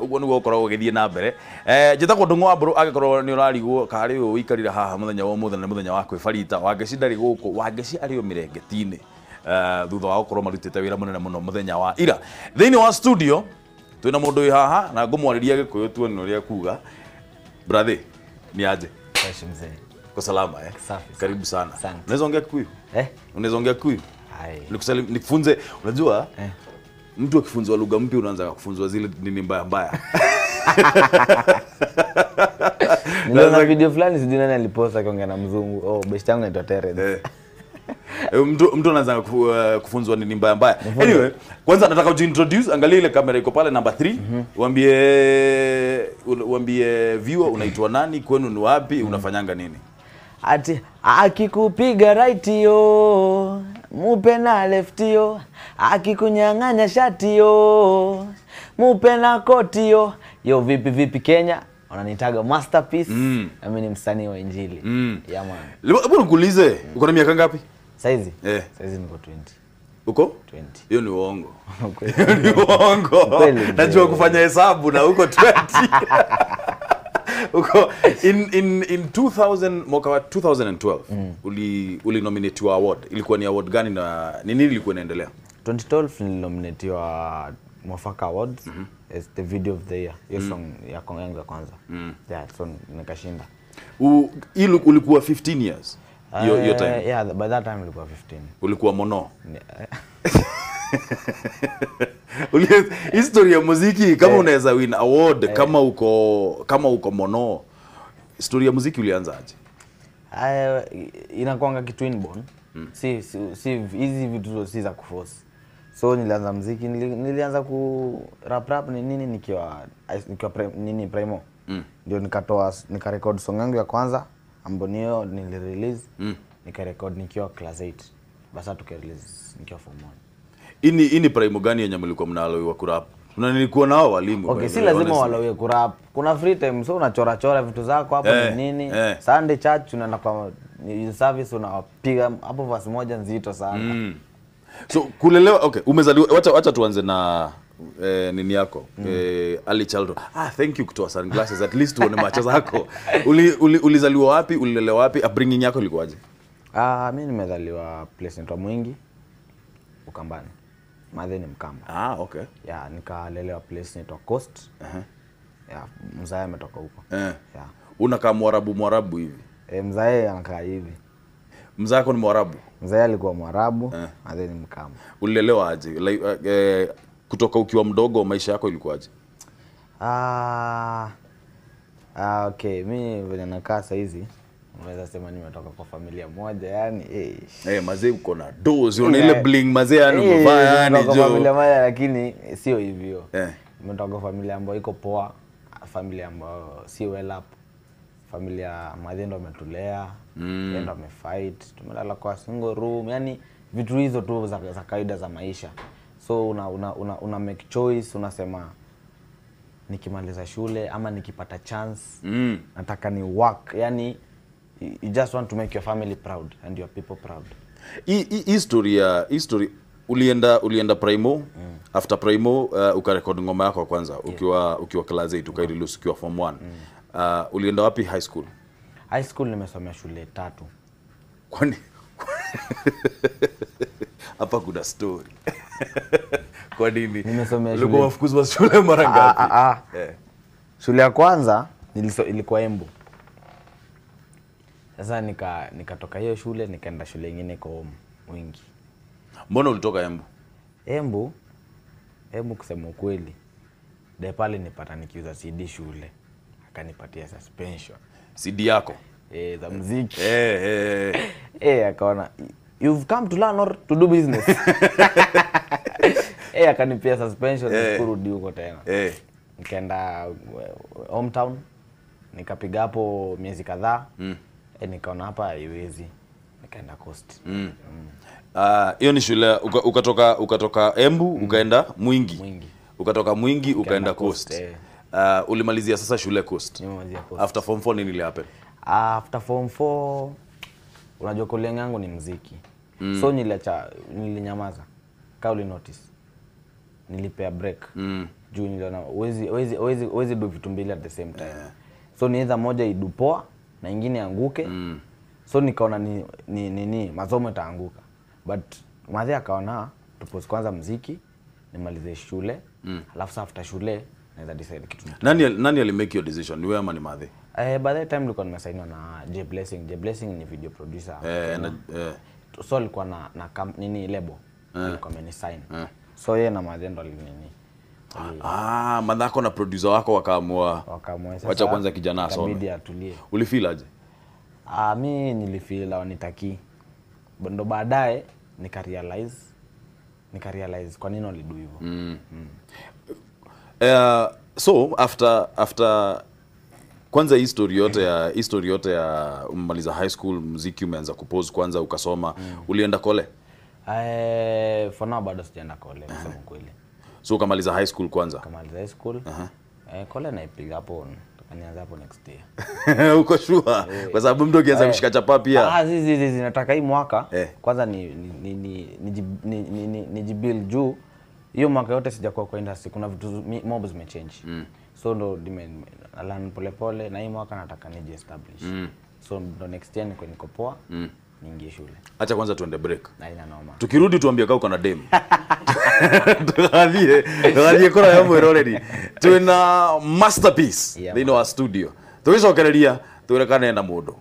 Uguo niguo ukoragwo ugithie na mbere. Njĩtagwo Ndung'u wa Mbũrũ, angĩkorwo nĩ ũrarigwo karĩ ũyũ ũikarire haha mũthenya wa ũmũthĩ na nĩ mũthenya wa kwĩbarita. Wangeci ndarĩ gũkũ, Wangeci arĩ o mĩrengeti-inĩ. Thutha wa gũkorwo marutĩte wĩra mũnene mũno mũthenya wa ira. Thĩinĩ wa studio twĩna mũndũ wĩ haha na ngũmwarĩria Gĩkũyũ tuone ũrĩa kuga. Brother, ni aje? Fresh mzee. Uko salama eh? Safi. Karibu sana. Asante. Unaweza ongea Kikuyu? Eh? Unaweza ongea Kikuyu? Hai. Nikufunze, unajua? Mtu akifunzwa lugha mpya unaanza kufunzwa zile nini mbaya mbaya. Niliona video fulani sijui nani aliposta akiongea na mzungu. Oh, best yangu anaitwa Terence. Mtu anaanza kufunzwa nini mbaya mbaya. Anyway, kwanza nataka ujiintroduce, angalia ile kamera iko pale number 3. Uambie viewer unaitwa nani, kwenu ni wapi, unafanyanga nini? Ati akikupiga right yo, mupe na left yo, akikunyang'anya shati yo, mupe na koti yo. Yo, vipi vipi Kenya? Wananitaga Masterpiece. Na mimi ni msanii wa Injili. Yeah man. Hebu nikuulize, uko na miaka ngapi? Saizi? Saizi niko 20. Uko? 20. Hiyo ni uongo. Hiyo ni uongo. Najua kufanya hesabu na uko 20. Uko in 2000, mwaka wa 2012 uli nominatiwa award. Ilikuwa ni award gani na ni nini ilikuwa inaendelea? 2012 nilinominatiwa Mwafaka Awards as the video of the year. Hiyo song ya yangu ya kwanza. Yeah, so nikashinda. Ulikuwa 15 years? Your time? Yeah, by that time ilikuwa 15. Ulikuwa mono? History ya muziki kama unaweza win award kama uko mono. Story ya muziki ulianza aje? Inakuanga kitu inborn. Si hizi vitu si za kuforce. So nilianza muziki, nilianza ku rap ni nini nikiwa nini primo. Ndio nikatoa, nikarecord song yangu ya kwanza ambayo niyo nilirelease. Nikarecord nikiwa class 8. Basa tukarelease nikiwa form 1. Ini primo gani yenye mlikuwa mnaloiwa kurap? Na nilikuwa nao walimu. Okay, si lazima waloiwe kurap. Kuna free time, so unachora chora vitu zako hapo ni nini. Sunday church unaenda kwa service unapiga hapo verse moja nzito sana. So kulelewa, okay, umezaliwa, wacha tuanze na nini yako? Early childhood. Thank you kutoa sunglasses at least uone macho zako. Ulizaliwa wapi? Ulilelewa wapi? Upbringing yako ilikuwaje? Mimi nimezaliwa place inaitwa Mwingi, Ukambani. Mother ni Mkamba. Okay. Yeah, nikalelewa place inaitwa Coast. Yeah, mzae ametoka huko. Yeah. Unakaa Mwarabu hivi? Mzae anakaa hivi. Mzae wako ni Mwarabu? Mzae alikuwa Mwarabu, mother ni Mkamba. Ulilelewa aje? Like, kutoka ukiwa mdogo maisha yako ilikuwaje? Okay, mimi vile nakaa saa hizi unaweza sema nimetoka kwa familia moja yani. Mazee uko na dozi, una ile bling mazee yani umevaa yani jo. Familia moja lakini sio hivyo. Nimetoka kwa familia ambayo iko poa, familia ambayo si well up. Familia madhe ndo ametulea, yeye ndo amefight, tumelala kwa single room, yani vitu hizo tu za kawaida za maisha. So una make choice, unasema nikimaliza shule ama nikipata chance nataka ni work, yani you just want to make your family proud and your people proud. History ulienda primo. After primo ukarekodi ngoma yako kwanza ukiwa class 8 ukairelease ukiwa form 1. Ulienda wapi high school? High school nimesomea shule 3. Kwani hapa kuna story. Kwa nini? Nimesomea shule. Ulikuwa mfukuzwa shule mara ngapi? Shule ya kwanza ilikuwa Embu. Sasa nikatoka hiyo shule nikaenda shule nyingine kwa Mwingi. Mbona ulitoka Embu? Embu kusema ukweli. Ndio pale nipata nikiuza CD shule. Akanipatia suspension. CD yako? Za muziki. Akaona you've come to learn or to do business. Akanipia suspension sikurudi huko tena. Nikaenda hometown nikapiga hapo miezi kadhaa. Nikaona hapa haiwezi. Nikaenda Coast. Hiyo ni shule ukatoka Embu ukaenda Mwingi. Ukatoka Mwingi ukaenda Coast. Ulimalizia sasa shule Coast. Nimemalizia Coast. After form 4 nini happen? After form 4 unajua calling yangu ni muziki. So nilinyamaza. Kama uli notice. Nilipea break. Juu niliona huwezi do vitu mbili at the same time. So ni either moja idu poa na ingine anguke. So nikaona ni masomo itaanguka. But madhe akaona tupose kwanza mziki, nimalize shule, alafu sasa after shule naweza decide kitu. Nani ali make your decision? Ni wewe ama ni madhe? By that time nilikuwa nimesainiwa na J Blessing. J Blessing ni video producer. Na. So alikuwa na nini label. Alikuwa amenisign. So yeye na madhe ndo alinini. Ah, madhako na producer wako wakaamua Wakaamua sasa. Wacha kwanza kijana asome. Itabidi atulie. Ulifeel aje? Ah, mi nilifeel hawanitaki. Ndo baadaye nika realize kwa nini walidu hivyo. So after kwanza hii story yote ya umemaliza high school, muziki umeanza kupose kwanza ukasoma, ulienda kole? For now bado sijaenda kole kusema kweli. So ukamaliza high school kwanza? Kamaliza high school. Kole naipiga hapo, nianza hapo next year. Uko sure? Kwa sababu mtu akianza kushika chapa pia. Ah, zi, nataka hii mwaka kwanza ni nijibuild juu hiyo mwaka yote sijakuwa kwa industry, kuna vitu mob zimechange. So ndo learn polepole na hii mwaka nataka niji establish. So ndo next year niko poa, niingie shule. Acha kwanza tuende break. Na ina noma. Tukirudi tuambie kau kana dem. Tugathie kura ya mwiroreri. Twina masterpiece Yeah, thĩinĩ wa studio. Tũgĩcokereria twĩre kana ena mũndũ.